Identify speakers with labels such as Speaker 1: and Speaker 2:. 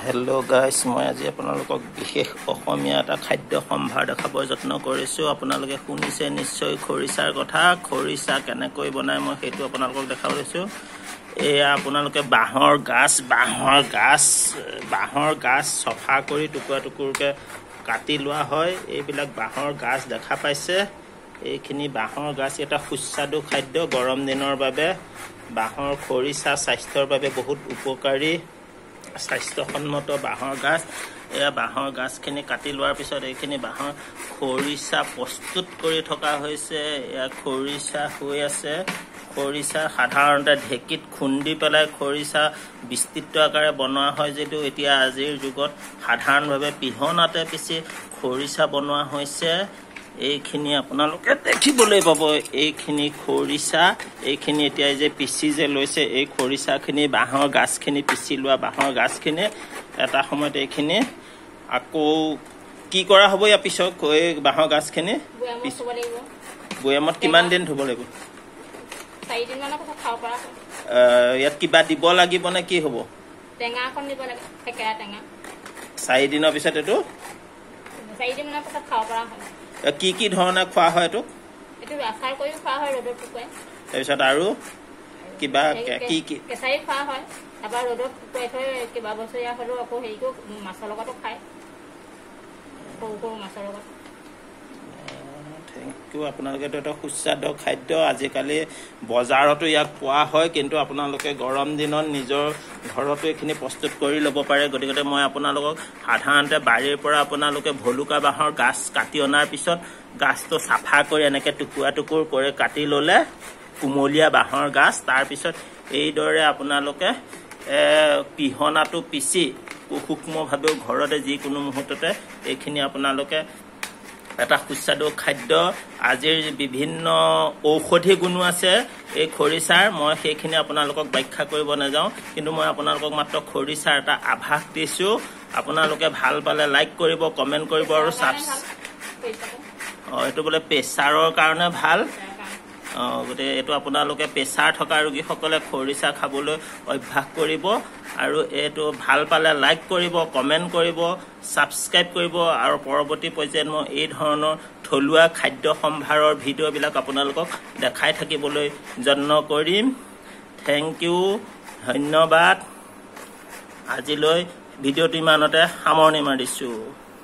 Speaker 1: Hello' গাইছ, মই আজি আপোনালোকক বিশেষ অসমীয়া এটা খাদ্য সম্ভাৰ দেখাবৰ যত্ন কৰিছোঁ। আপোনালোকে শুনিছে নিশ্চয় খৰিচাৰ কথা। খৰিচা কেনেকৈ বনায় মই সেইটো আপোনালোকক দেখাব লৈছোঁ। এয়া আপোনালোকে বাঁহৰ গাছ চফা কৰি টুকুৰা টুকুৰকৈ কাটি লোৱা হয়। এইবিলাক বাঁহৰ গাছ দেখা পাইছে, এইখিনি বাঁহৰ গাছ। এটা সুস্বাদু খাদ্য গৰম দিনৰ বাবে। বাঁহৰ খৰিচা স্বাস্থ্যৰ বাবে বহুত উপকাৰী, স্বাস্থ্যসন্মত বাঁহৰ গাছ। এয়া বাঁহৰ গাছখিনি কাটি লোৱাৰ পিছত এইখিনি বাঁহৰ খৰিচা প্ৰস্তুত কৰি থকা হৈছে। এয়া খৰিচা হৈ আছে। খৰিচা সাধাৰণতে ঢেঁকীত খুন্দি পেলাই খৰিচা বিস্তৃত আকাৰে বনোৱা হয় যদিও এতিয়া আজিৰ যুগত সাধাৰণভাৱে পিহনাতে পিচি খৰিচা বনোৱা হৈছে। এইখিনি আপোনালোকে দেখিবলৈ পাব, এইখিনি খৰিচা। এইখিনি এতিয়া যে পিচি যে লৈছে, এই খৰিচাখিনি, বাঁহৰ গাছখিনি, পিচি লোৱা বাঁহৰ গাছখিনি এটা সময়ত এইখিনি আকৌ কি কৰা হ'ব? ইয়াৰ পিছত এই বাঁহৰ গাছখিনি বৈয়ামত কিমান দিন থ'ব লাগিব? ইয়াত কিবা দিব লাগিব নে কি হ'ব? 4 দিনৰ পিছত এইটো কি কি ধৰণে খোৱা হয় এইটো? তাৰপিছত আৰু কিবা কি কি?
Speaker 2: কেঁচাই খোৱা হয়, তাৰপৰা ৰ'দত শুকুৱাই থৈ কেইবা বছৰীয়া হ'লেও আকৌ হেৰি কৰি মাছৰ লগতো খায়, সৰু সৰু মাছৰ লগত।
Speaker 1: Thank U. আপোনালোকেতো এটা সুস্বাদু খাদ্য, আজিকালি বজাৰতো ইয়াক পোৱা হয়, কিন্তু আপোনালোকে গৰম দিনত নিজৰ ঘৰতো এইখিনি প্ৰস্তুত কৰি ল'ব পাৰে। গতিকে মই আপোনালোকক সাধাৰণতে বাৰীৰ পৰা আপোনালোকে ভলুকা বাঁহৰ গাছ কাটি অনাৰ পিছত গাছটো চাফা কৰি এনেকৈ টুকুৰা টুকুৰ কৰি কাটি ল'লে কুমলীয়া বাঁহৰ গাছ, তাৰপিছত এইদৰে আপোনালোকে পিহনাটো পিচি সূক্ষ্মভাৱেও ঘৰতে যিকোনো মুহূৰ্ততে এইখিনি আপোনালোকে এটা সুস্বাদু খাদ্য। আজিৰ বিভিন্ন ঔষধি গুণো আছে এই খৰিচাৰ। মই সেইখিনি আপোনালোকক ব্যাখ্যা কৰিব নাযাওঁ, কিন্তু মই আপোনালোকক মাত্ৰ খৰিচাৰ এটা আভাস দিছোঁ। আপোনালোকে ভাল পালে লাইক কৰিব, কমেণ্ট কৰিব আৰু অঁ, এইটো বোলে প্ৰেছাৰৰ কাৰণে ভাল। অঁ, গতিকে এইটো আপোনালোকে প্ৰেছাৰ থকা ৰোগীসকলে খৰিচা খাবলৈ অভ্যাস কৰিব। আৰু এইটো ভাল পালে লাইক কৰিব, কমেণ্ট কৰিব, ছাবস্ক্ৰাইব কৰিব আৰু পৰৱৰ্তী পৰ্যায়ত মই এই ধৰণৰ থলুৱা খাদ্য সম্ভাৰৰ ভিডিঅ'বিলাক আপোনালোকক দেখাই থাকিবলৈ যত্ন কৰিম। Thank U, ধন্যবাদ। আজিলৈ ভিডিঅ'টো ইমানতে সামৰণি মাৰিছোঁ।